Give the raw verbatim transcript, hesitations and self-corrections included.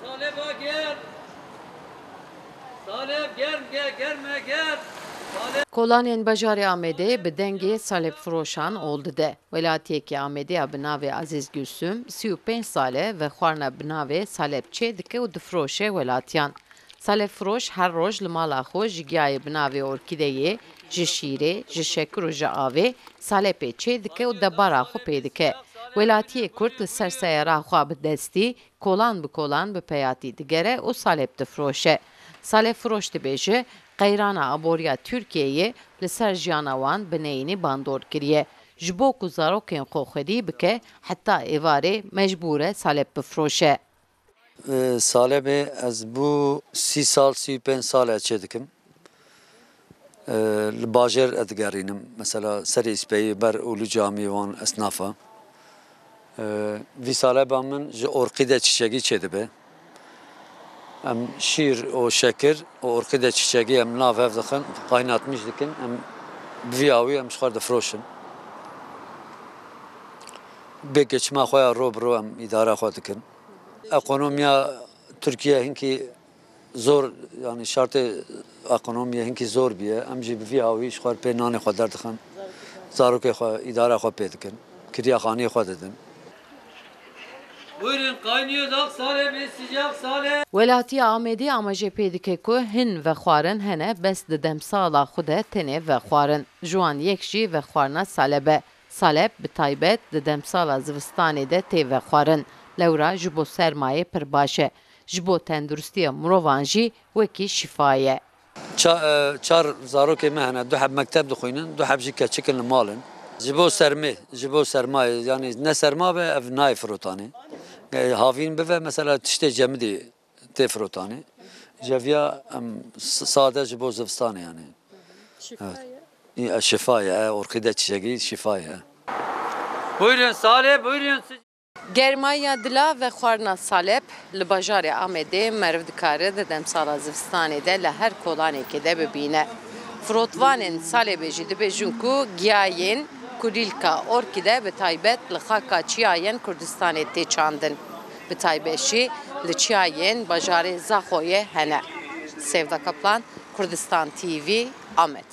Saleba germ. Saleb germ, ge-, germe germ. Kolanên bajarê Amedê bi dengê salebfiroşan ol dide. Welatiyekî Amedê ya bi navê Aziz Gülsüm sî û pênc sal e vexwarina bi navê saleb çê dike û difiroşe welatiyan. Salebfiroş her roj li mala xwe ji giyayê bi navê orkîdeyê, ji şîrê, ji şekir û ji avê salepê çê dike û debara xwe pê dike. Welatiyê Kurd li ser seyara xwe bi destî kolan bi kolan bi peyatî digere û salep difiroşe. Salebfiroş dibêje, qeyrana aboriya Tirkiyeyê li ser jiyana wan bi neyînî bandor kiriye. Ji bo ku zarokên xwe xwedî bike, heta êvarê mecbûr e salep bifiroşe. Salebê ez bû sî sal, sî û pênc sal e çê dikim. Li bajêr e digerînim. Mesela Serê Îspeyî ber Ulu Camî wan esnafa. Vî saleba min ji orqîde çiçegî çêdibe. Em şîr û şekir û orqîde çiçegî em nav hev dixin, qaynatmîş dikin. Em bi vî awî em ji xwe difiroşin. Bê geçima xwe ya ro bi ro em îdara xwe dikin. Ekonomiya Tirkiye hinkî zor, yanî şartê ekonomiyê hinkî zor bûye. Em jî bi vî awî ji xwe pê nanê xwe derdixin. Zarokê xwe, îdara xwe pê dikin. Kiriya xaniyê xwe didin. Buyurun, kaynıyor da salep, sıcak salep. Welatiya Amedê amaje pê dike ku hin vexwarin hene, bes di demsala xwe de tenê vexwarin. Ji wan yek jî vexwarina saleb e. Salep bi taybet di demsala zivistanê de tê vexwarin. Lewra ji bo sermayê pir baş e. Ji bo tenduristiya mirovan jî wekî şîfa ye. Ça-, e, çar zarokê me hene, du heb mekteb dixwînin, du heb jî keçik in li mal in. Ji bo sermê, ji bo sermayê, yanî ne serma be, ev nayê firotanê. E, havîn bive, mesela tiştê cemidî tê firotanê. Jeviya em s-, sade ji bo zivistanê, yanî. Şifa ye. Şifa ye, e, orqîde çiçegî şifa ye. Buyurun Salih, buyurun. Germaya dila vexwarina salep li bajarê Amedê meriv dikare di demsala zivistanê de li her kolanekê de bibîne. Firotvanên salebê jî dibêjin ku giyayên kulîlka orkîde bi taybet li xaka çiyayên Kurdistanê tê çandin. Bi taybet jî li çiyayên bajarê Zaxoyê hene. Sevda Kaplan, Kurdistan T V, Amed.